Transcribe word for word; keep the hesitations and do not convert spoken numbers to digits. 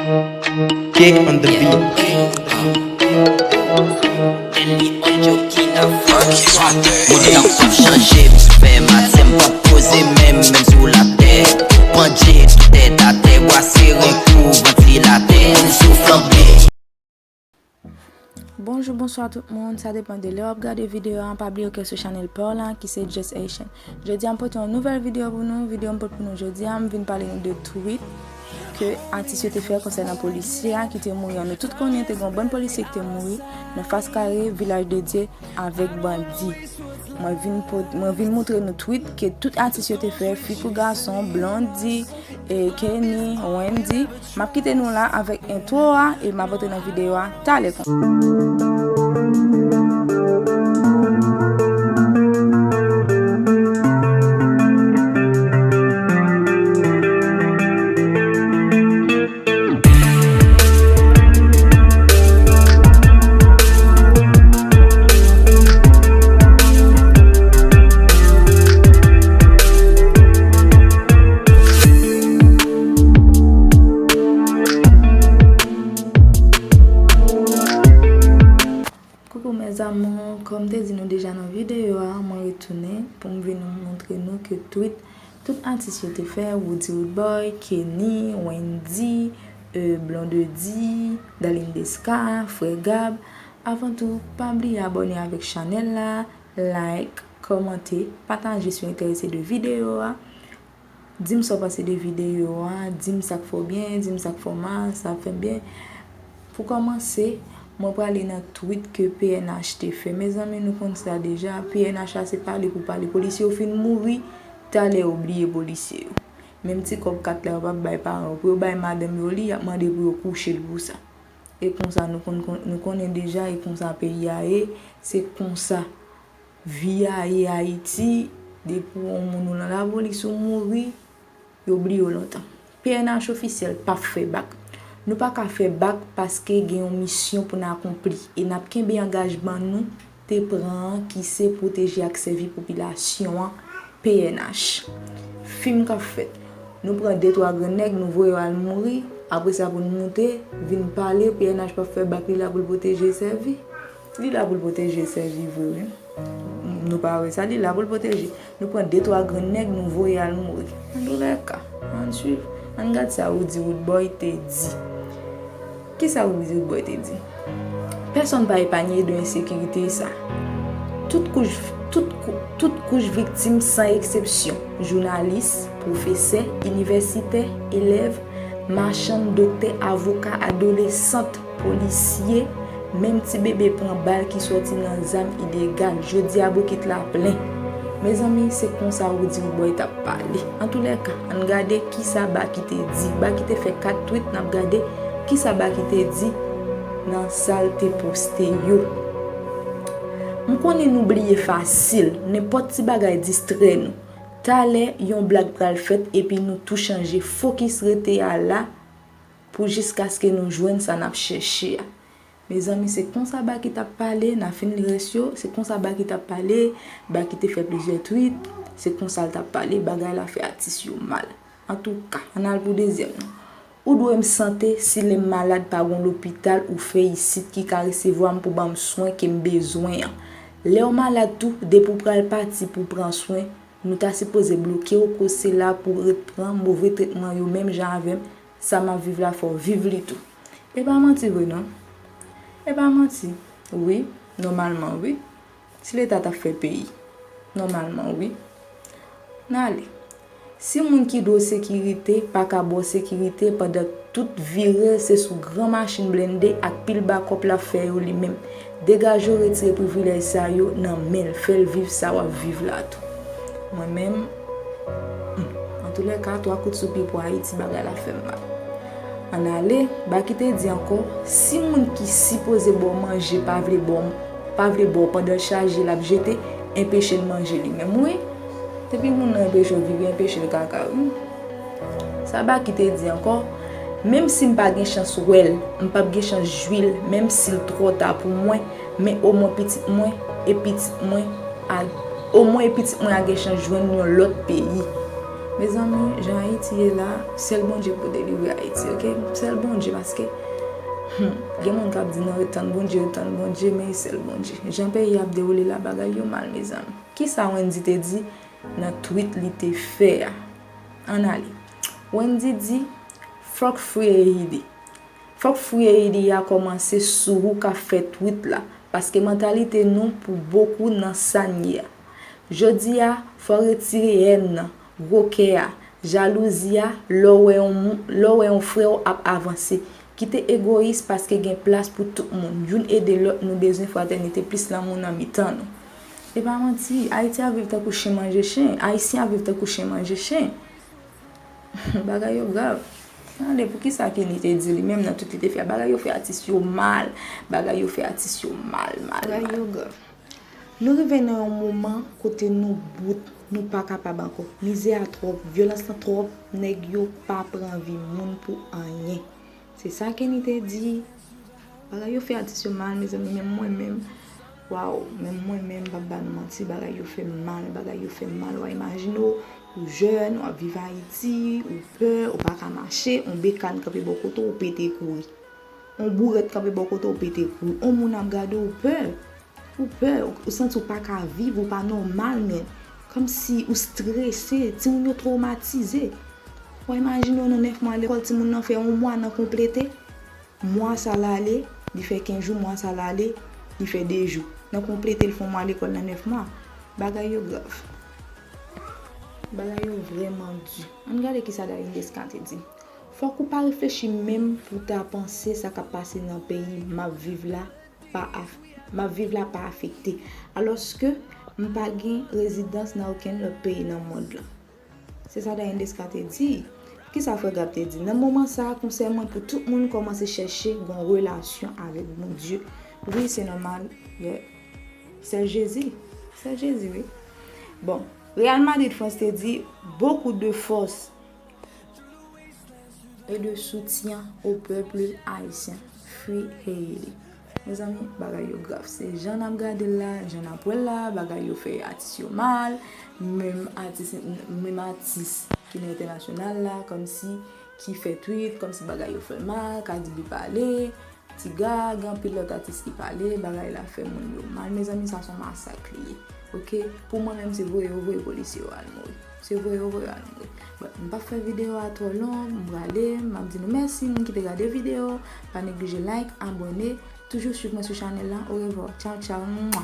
Kick on the beat. Moun nan p ap chanje, m fè matyè, m p ap poze men m, menm sou latè. Pandje, tout tèt atè, bwa seren kou vantilatè, m sou flanbe. Bonjou, bonswa tout moun, sa depann de lè w ap gade videyo a, pa bliye w ke sou chanèl pa w la, ki se Just Haitian. Jodi a m pote yon nouvèl videyo pou nou, videyo m pote pou nou jodi a, m vin pale nou de tweet ke atis yo te fè konsènan polisye a ki te mouri an. Nou tout konnen te gen yon bann polisye ki te mouri nan Fas Kare, Vilaj de Dye, avèk bandi. Mwen vin pot, mwen vin moutre nou tweet ke tout atis yo te fè, fi kou gason, Blondy, e Kenny, Wendy. M ap kite nou la avèk entwo a e m ap antre nan videyo a talè konsa. Koukou mes amours, kòm m te di nou deja nan videyo a, mwen retounen pou m vin moutre nou ke tweet tout atis yo te fè, Roody Roodboy, Kenny, Wendy, euh, Blondedy, Darline Desca, Frè Gab. Avan tou, pa bliye abòne avèk chanèl la, like, kòmante, pataje si w enterese de videyo a. Di m sa w panse de videyo a, di m sa k fè w byen, di m sa k fè w mal, sa ap fè m byen. Pou kòmanse, mwen prale nan tweet ke P N H te fè. Mezanmi, nou konn sa deja, P N H la se pale pou pale. Polisye yo fin mouri, talè yo bliye polisye yo. Menm ti kòb kat la yo p ap bay paran yo. Pou yo bay madanm yo li, y ap mande pou yo kouche l pou sa. E konsa nou konn, nou konnen deja, e konsa peyi a ye, se konsa vi a ye Ayiti, depi yon moun ou nan lapolis ou mouri, yo bliye w lontan. P N H ofisyèl p ap fè bak. Nou pa ka fè bak paske gen yon misyon pou n akonpli e n ap kenbe angajman nou te pran an ki se pwoteje ak sèvi popilasyon an, P N H. Fim k ap fèt. Nou pran de twa grannèg, nou voye yo al mouri, apre sa pou n moute, vin pale, P N H p ap fè bak, li la pou l pwoteje e sèvi. Li la pou l pwoteje e sèvi vre wi. Nou pa wè sa, li la pou l pwoteje. Nou pran de twa grannèg, nou voye al mouri. Antoulèka, ann swiv. Ann gad sa Roody Roodboy te di. Kisa Roody Roodboy te di? Pèsonn pa epanye de ensekirite sa. Tout kouch, tout, kou- tout kouch viktim san eksepsyon, jounalis, pwofesè, inivèsitè, elèv, machann, doktè, avoka, adolesant, polisye, menm ti bebe pran bal ki sòti nan zam ilegal. Jodi a bokit la plen. Mezanmi, se konsa Roody Roodboy t ap pale. Antoulèka, ann gade kisa Baky te di. Baky te fè kat tweet, n ap gade kisa Baky te di nan sa l te poste yo. M konnen nou bliye fasil, nenpòt ti bagay distrè nou. Talè, yon blag pral fèt epi nou tou chanje fokis rete a la pou jiskaske nou jwenn sa n ap chèche a. Mezanmi, se konsa Baky t ap pale, n a fin li rès yo, se konsa Baky t ap pale, Baky te fè plizyè tweet, se konsa l t ap pale, bagay la fè atis yo mal. Antouka, ann al pou dezyèm nan. Ou dwe m sante, si lè m malad pa gon lopital ou fè isit ki ka resevwa m pou ban m swen ke m bezwen an. Lè w malad tou, depi w pral pati pou pran swen, nou ta sipoze bloke w koz se la pou w ret pran move tretman yo menm jan avè m, sa m ap viv la fò w viv li tou. E pa manti vre non. E pa manti. Wi, nòmalman wi. Si leta t ap fè peyi. Nòmalman wi. N ale. Si moun ki dwe w sekirite pa ka ba w sekirite pandan tout vire se sou gran machin blende ak pil bakòp l ap fè yo li menm. Degaje w retire privilèj sa yo nan men l, fè l viv sa w ap viv la tou. Mwen menm, hmm, antoulèka, twa kout sou pye pou Ayiti, bagay la fè m mal. Ann ale, Baky te di ankò, si moun ki sipoze ba w manje pa vle ba w, pa vle ba w pandan l chaje l ap jete, enpeche l manje li menm wi. Depi moun nan enpeche w viv, yo enpeche l kaka wi. Sa Baky te di ankò, menm si m pa gen chans wè l, m p ap gen chans jwi l, menm si l twò ta pou mwen, men omwen pitit mwen e pitit mwen a, omwen e pitit mwen a gen chans jwenn yon lòt peyi. Mezanmi, jan Ayiti ye la, sèl Bondye pou delivre Ayiti, oke? Sèl Bondye, paske hmm, gen moun k ap di nan ret tann Bondye, ret tann Bondye, men e sèl Bondye. Jan peyi a ap dewoule la, bagay yo mal, mezanmi. Kisa Wendy te di nan tweet li te fè a? Ann ale. Wendy di, fòk Free Haiti. Fòk Free Haiti a kòmanse sou ou k ap fè tweet la, paske mantalite nou pou bokou nan sa n ye a. Jodi a, fò w retire hèn nan, gwo kè a, jalouzi a, lè w wè yon moun, lè w wè yon frè w ap avanse. Kite egoyis paske gen plas pou tout moun. Youn ede lòt, nou bezwen fratènite, plis lanmou nan mitan nou. E pa manti, Ayiti ap viv tankou chen manje chen, Ayisyen ap viv tankou chen manje chen. Bagay yo grav. Tande, poukisa Kenny te di li menm nan tout li te fè a? Bagay yo fè atis yo mal. Bagay yo fè atis yo mal, mal, mal. Bagay yo grav. Nou rive nan yon moman kote nou bout, nou pa kapab ankò. Mizè a twòp, vyolans lan twòp, nèg yo pa pran vi moun pou anyen. Se sa Kenny te di. Bagay yo fè atis yo mal, mezanmi, men mwen menm, waw, men mwen menm, m p ap ba nou manti, bagay yo fè m mal, bagay yo fè m mal. W a imajine w, ou jèn, w ap viv Ayiti, ou pè, ou pa ka mache, yon bekàn kanpe bò kote w, ou pete kouri. Yon bourèt kanpe bò kote w, ou pete kouri. Yon moun ap gade w, ou pè. Ou pè, ou, ou santi w pa ka viv, ou pa nòmal, men. Kòmsi ou strese, timoun yo twomatize. W a imajine w nan nèf mwa lekòl, timoun nan fè yon mwa nan konplete. Mwa sa l ale, li fè kenz jou, mwa sa l ale, li fè de jou. Nan konplete, l fè yon mwa lekòl nan nèf mwa. Bagay yo grav. Bagay yo vrèman di. Ann gade kisa Dayindesca te di. Fòk ou pa reflechi menm pou w ta panse sa k ap pase nan peyi m ap viv la pa af-, m ap viv la pa afekte. Alòske m pa gen rezidans nan okenn lòt peyi nan mond lan. Se sa Dayindesca te di. Kisa Frè Gab te di? Nan moman sa a, konsèy mwen pou tout moun kòmanse chèche gon relasyon avèk Bondye. Wi, se nòmal. Yeah. Sèl Jezi. Sèl Jezi, wi. Bon, Real Madrid France te di, beaucoup de force et de soutien au peuple haïtien. Free Haiti. Mezanmi, bagay yo grav. Se jan n ap gade l la, jan n ap wè l la, bagay yo fè atis yo mal. Menm atis, menm atis ki nan entènasyonal la, kòmsi ki fè tweet, kòmsi bagay yo fè mal, Cardi B pale, Tiga, gen anpil lòt atis ki pale, bagay la fè moun yo mal. Mezanmi, sa se yon masak li ye. Oke? Pou mwen menm, se voye yo voye polisye yo al mouri. Se voye yo voye yo al mouri. Bon, m p ap fè videyo a twò long, m prale, m ap di nou mèsi, moun ki te gade videyo, pa neglije like, abòne, toujou swiv mwen sou chanèl la. Orevwa, tchaw, tchaw, mwa.